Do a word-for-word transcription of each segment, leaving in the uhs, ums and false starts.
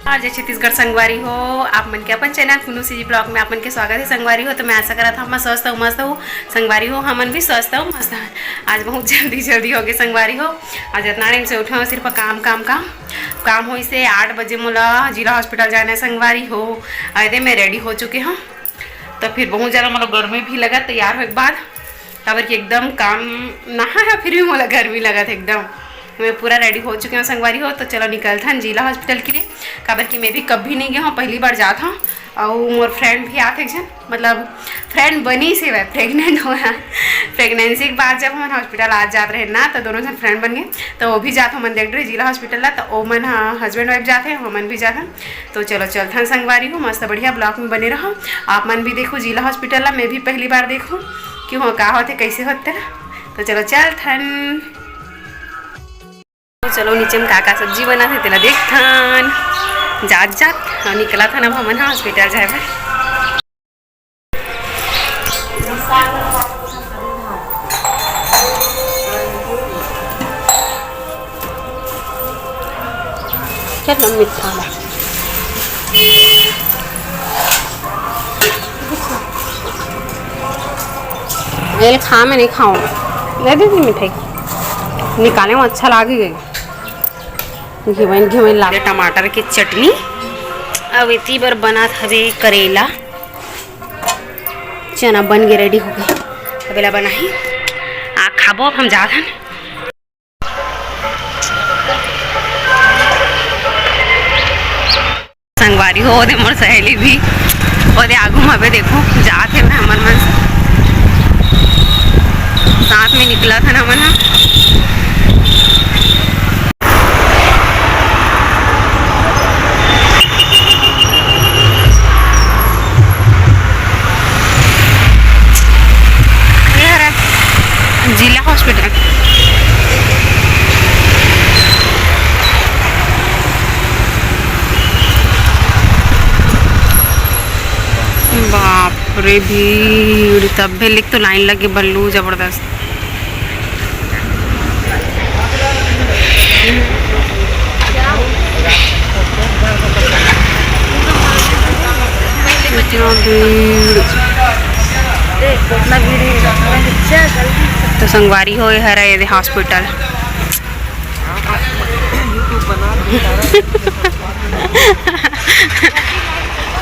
और जय छत्तीसगढ़ संगवारी हो, आप मन के अपन चैनल कुनू सीजी ब्लॉग में आप मन के स्वागत है संगवारी हो। तो मैं आशा करत हूँ, मैं स्वस्थ हूँ, मस्त हूँ संगवारी हो, हमन भी स्वस्थ हूँ, मस्त हन। आज बहुत जल्दी जल्दी हो गए संगवारी हो। आज इतना टाइम से उठे हो, सिर्फ काम काम काम काम होइस हे। आठ बजे मोला जिला हॉस्पिटल जाना है संगवारी हो। अरे मैं रेडी हो चुके हूँ, तो फिर बहुत ज़्यादा मतलब गर्मी भी लगा तैयार होए के बाद, काबर कि एकदम काम नहा है, फिर भी मोला गर्मी लगत है एकदम। मैं पूरा रेडी हो चुके हूँ संगवारी हो, तो चलो निकलथन जिला हॉस्पिटल के लिए, काबर कि मैं भी कभी नहीं गया हूँ, पहली बार जात हूँ। और मोर फ्रेंड भी आत एक जन, मतलब फ्रेंड बनी से वह प्रेग्नेंट हो है। प्रेगनेंसी के बाद जब हम हॉस्पिटल आ जात रहे ना, तो दोनों जन फ्रेंड बन गए। तो वो भी जात हमन देख रहे जिला हॉस्पिटल ला, तो वो मन हाँ हस्बैंड वाइफ जाते हैं, हमन भी जात हन। तो चलो चलथन संगवारी हो, मस्त बढ़िया ब्लॉग में बने रहो। आप मन भी देखो जिला हॉस्पिटल ला, मैं भी पहली बार देखूँ कि वहाँ का होते, कैसे होते। तो चलो चलथन। तो चलो नीचे में का का सब्जी बना थे, तेला देखथन। जात जात और निकला था ना हमन हाँ हॉस्पिटल जाए बर। चल मम्मी खा ला। एल खा, मैं नहीं खाऊँ। दे दीदी मिठाई निकाले, वो अच्छा लागी गई। घिमन घिमन लागे। टमाटर के चटनी। अब एती बर बनात हवे करेला। चना बन के रेडी हो गए, अब एला बनाही। आ खाबो, अब हम जात हन। संगवारी हो, ओदे मोर सहेली भी, ओदे आगू में अबे देखो, जात हे हमर मन से, साथ में निकलत हन हमन ह। ये हरे जिला हॉस्पिटल। बाप रे भीड़, तब भी लिख तो लाइन लगे बल्लू जबरदस्त। इतना भीड़। तो संगवारी हो, ये हरा ये दे हॉस्पिटल।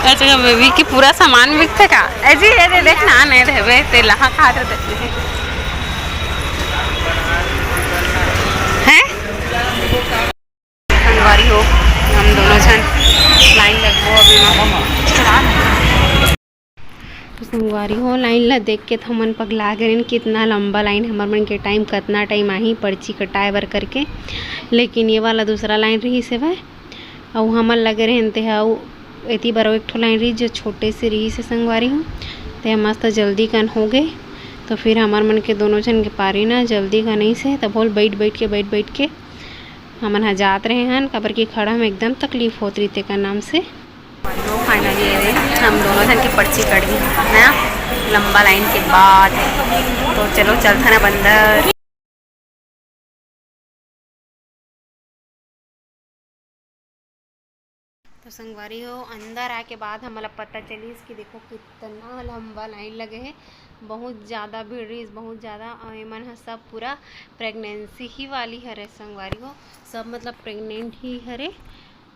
अच्छा, बेबी के पूरा सामान बिकथे का? ए जी, ये दे, देख ना, नहीं देबे, ते लहा खात रहते हैं। संगवारी हो, हम दोनों झन लाइन लगबो अभी। तो संगवारी हो, लाइन ला देख के तो हमन पगला गए रहेन, कितना लंबा लाइन, हमर मन के टाइम, कतना टाइम आही पर्ची कटाए बर करके। लेकिन ये वाला दूसरा लाइन रहिस हवय, अउ हमन लगे रहेन ते ह, अउ एती बर अउ एक ठो लाइन रहिस, जो छोटे से रहिस हे संगवारी हो, ते ह मस्त जल्दी कन हो गए। तो फिर हमर मन के दोनों झन के पारी ना जल्दी कन अइस हे, तब बोल बैठ बैठ के, बैठ बैठ के हमन ह जात रहे हन, काबर कि खड़ा में एकदम तकलीफ होत रहिथे का नाम से। तो फाइनली ये रे, हम दोनों झन के पर्ची कट गई ना, लंबा लाइन के बाद। तो चलो चलथन अब अंदर। तो संगवारी हो, अंदर आके बाद हमला पता चलिस कि देखो कितना लंबा लाइन लगे हे, बहुत ज़्यादा भीड़ रहिस, बहुत ज़्यादा। अउ एमन ह सब पूरा प्रेगनेंसी ही वाली हरे संगवारी हो, सब मतलब प्रेग्नेंट ही हरे।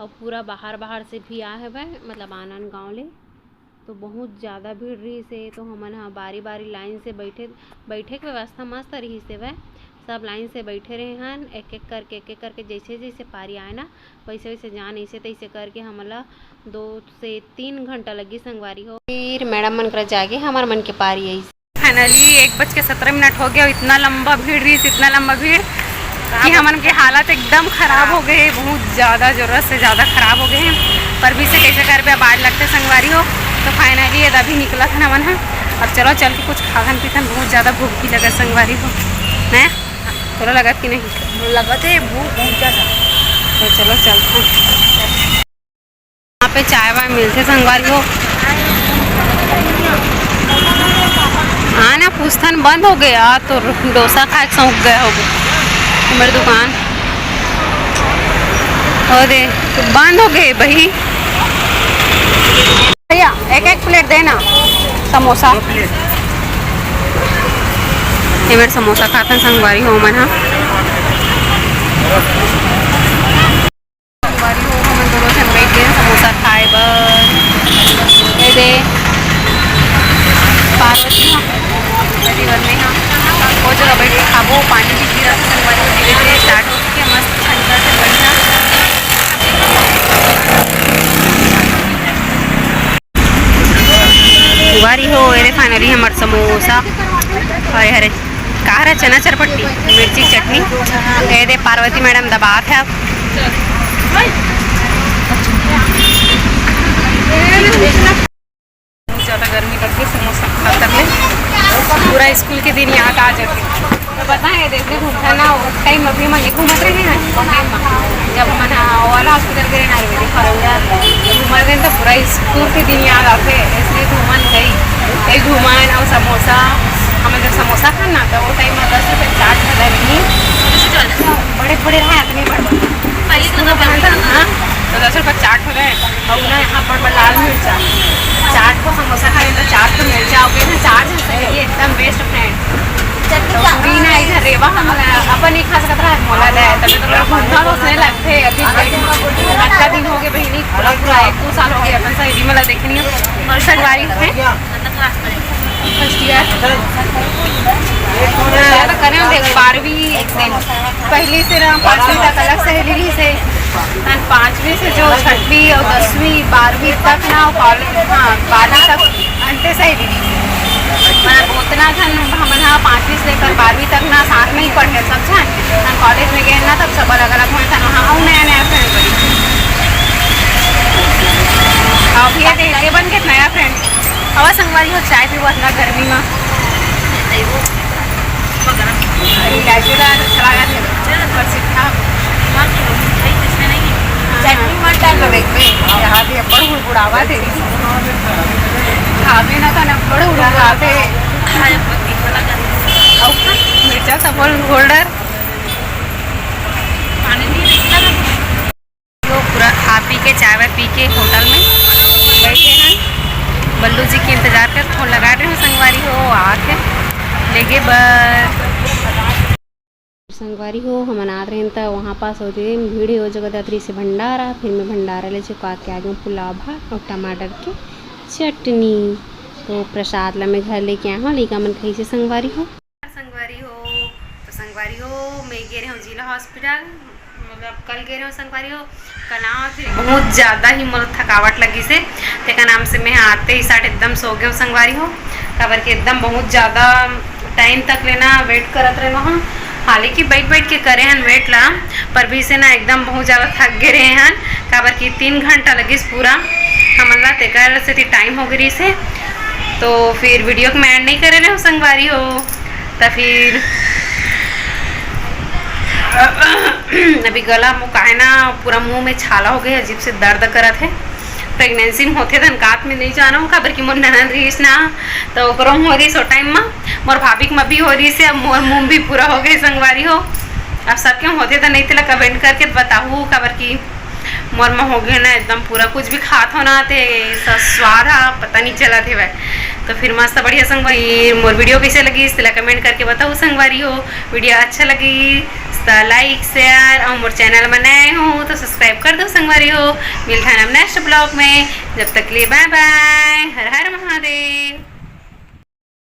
अउ पूरा बाहर बाहर से भी आए हवय, मतलब आन आन गाँव ले। तो बहुत ज़्यादा भीड़ रहिस हे, तो हमन ह बारी बारी लाइन से बैठे, बैठे के व्यवस्था मस्त रहिस हेवय। सब लाइन से बैठे रहे हन, एक एक करके, एक एक करके, जैसे जैसे पारी आए ना, वैसे वैसे जान, ऐसे तैसे करके हमन ला दो से तीन घंटा लगी संगवारी हो। फिर मैडम मन करा जाके हमर मन के पारी आइस। फाइनली एक बज के सत्रह मिनट हो गया, इतना लंबा भीड़ रहिस, इतना लंबा भीड़ कि हमन के हालत एकदम खराब हो गए, बहुत ज़्यादा, ज़रूरत से ज़्यादा खराब हो गए हैं। पर भी से कैसे करबे, अब आज लगते संगवारी हो। तो फाइनली ये अभी निकलत हन हमन ह। अब चलो चल के कुछ खाथन पीथन, बहुत ज़्यादा भूख भी लगा संगवारी हो, हैं? तोला लगत कि नहीं? लगत है भूख बहुत ज़्यादा। तो चलो चलते हैं। यहाँ पे चाय वाय मिलथे संगवारी हो। हाँ ना, पूछथन बंद हो गया तो डोसा खाए के सौंक गया होगे हमर दुकान। हो दे, बंद हो गए भाई। भैया, एक एक प्लेट देना समोसा। ये मेर समोसा खाथन संगवारी हो मन ह। संगवारी हो, हमन दोनों झन बैठ गए समोसा खाए बर। ये दे पार्वती ह, प्रतिवन में ह, वो जगह बैठ के खाबो। पानी भी गिरा था संगवारी हो, धीरे धीरे स्टार्ट हो चुके, मस्त ठंडा से बढ़िया। संगवारी हो, ये दे finally हमर समोसा। अरे हरे, का हरे, चना चरपट्टी, मिर्ची चटनी। ये दे पार्वती मैडम दबात है अब। बहुत ज्यादा गर्मी लगती है, समोसा खा कर ले पूरा स्कूल के दिन याद आ जाते हैं। तो पता है, देखने घूमता ना, उस टाइम अभी हम ये घूमत रहे हैं, उस टाइम में जब हम ना वाला हॉस्पिटल गए ना आयुर्वेदिक फरौजा, घूमत रहे तो पूरा स्कूल के दिन याद आते हैं। इसलिए घूमन गई, ये घूमन और समोसा, हम जब समोसा खान ना तो वो टाइम में दस रुपये चाट खाता नहीं, बड़े बड़े रहे, इतने बड़े बड़े। पहले तो ना बनता ना, तो दस रुपये चाट हो गए। और ना यहाँ पर बड़ा लाल मिर्चा, चाट को समोसा खाने तो चाट तो मिर्चा हो गई ना, चाट से सही है, एकदम बेस्ट फ्रेंड। तो पूरी ना इधर रेवा हम अपन ही खा सकत रहा, मोला दे, तभी तो लोग घूमता तो उसने लगते हैं, अभी अट्ठा दिन हो गए बहिनी, पूरा पूरा एक दो साल हो गए अपन सहेली मला देखे नहीं है। और संगवारी है फर्स्ट ईयर। ज्यादा करे हो देख, बारहवीं एक दिन पहली से ना पाँचवीं तक अलग सहेली रही से, and पाँचवीं से जो छठवीं और दसवीं, बारहवीं तक ना कॉलेज, हाँ, बारहवीं तक अंते सहेली रही से। मतलब उतना झन हमन हाँ पाँचवीं से लेकर बारहवीं तक ना साथ में ही पढ़े सब झन, and कॉलेज में गए ना तब सब अलग अलग हुए थे, वहाँ हम नया नया फ्रेंड बनी। और भैया दे, दे बन के नया फ्रेंड। अब संगवारी हो, चाय पीबो इतना गर्मी में। अरे, इलायची डाल के चला गया थे। ऊपर से खा। चटनी मत डाल दो देख में। यहाँ भी अब्बड़ हुड़हुड़ावा थे। खावे ना तो अब्बड़ हुड़हुड़ा थे। और मिर्चा सब होल्डर। पानी नहीं लोग पूरा खा पी के, चाय वाय पी के होटल में बैठे हैं। बल्लू जी के इंतजार कर, फोन लगा रहे हो संगवारी हो, आके लेगे बर। संगवारी हो, हमन आत रहेन त वहाँ पास होते भीड़ हे, ओ जगह दतरी से भंडारा, फिर मैं भंडारा ले चुका के आगे पुलाव भात और टमाटर के चटनी। तो प्रसाद ला मैं घर लेके आए हूँ, लइका मन खाई से संगवारी हो। संगवारी हो, तो संगवारी हो, मैं गे रहे हूँ जिला हॉस्पिटल, मतलब कल गे रहे हूँ संगवारी हो, कल आवा फिर बहुत ज़्यादा ही मोला थकावट लगी से, तेकर नाम से मैं आते ही साथ एकदम सो गए हूँ संगवारी हो, काबर कि एकदम बहुत ज़्यादा टाइम तक लेना वेट करत रहे वहाँ। हालांकि बैठ बैठ के करे हन वेट ला, पर भी से ना एकदम बहुत ज़्यादा थक गए रहे हन, काबर कि तीन घंटा लगिस पूरा हमन ला, तेकर से टाइम हो गई से। तो फिर वीडियो को मैं एंड नहीं करे रहे हूँ संगवारी हो। त फिर अभी गला मुँह काहे ना पूरा मुँह में छाला हो गया, अजीब से दर्द करत है। प्रेगनेंसी में होथे धन कात में नहीं जाना हूँ, काबर कि मोर ननद रहीस ना, तो ओकरो में हो रहीस ओ टाइम में, मोर भाभी के में भी हो रहीस, अब मोर मुँह भी पूरा हो गए संगवारी हो। अब सबके होथे तो नहीं तेला कमेंट करके बताहू, काबर कि मोर में हो गए ना एकदम पूरा, कुछ भी खात हो ना ते स-, स्वाद हा पता नहीं चलत हे भाई। तो फिर मस्त बढ़िया संगवारी, मोर वीडियो कैसे लगी तेला कमेंट करके बताओ संगवारी हो। वीडियो अच्छा लगी तो लाइक शेयर और मोर चैनल में नए हो तो सब्सक्राइब कर दो संगवारी हो। मिलता है हम नेक्स्ट ब्लॉग में, जब तक के लिए बाय बाय, हर हर महादेव।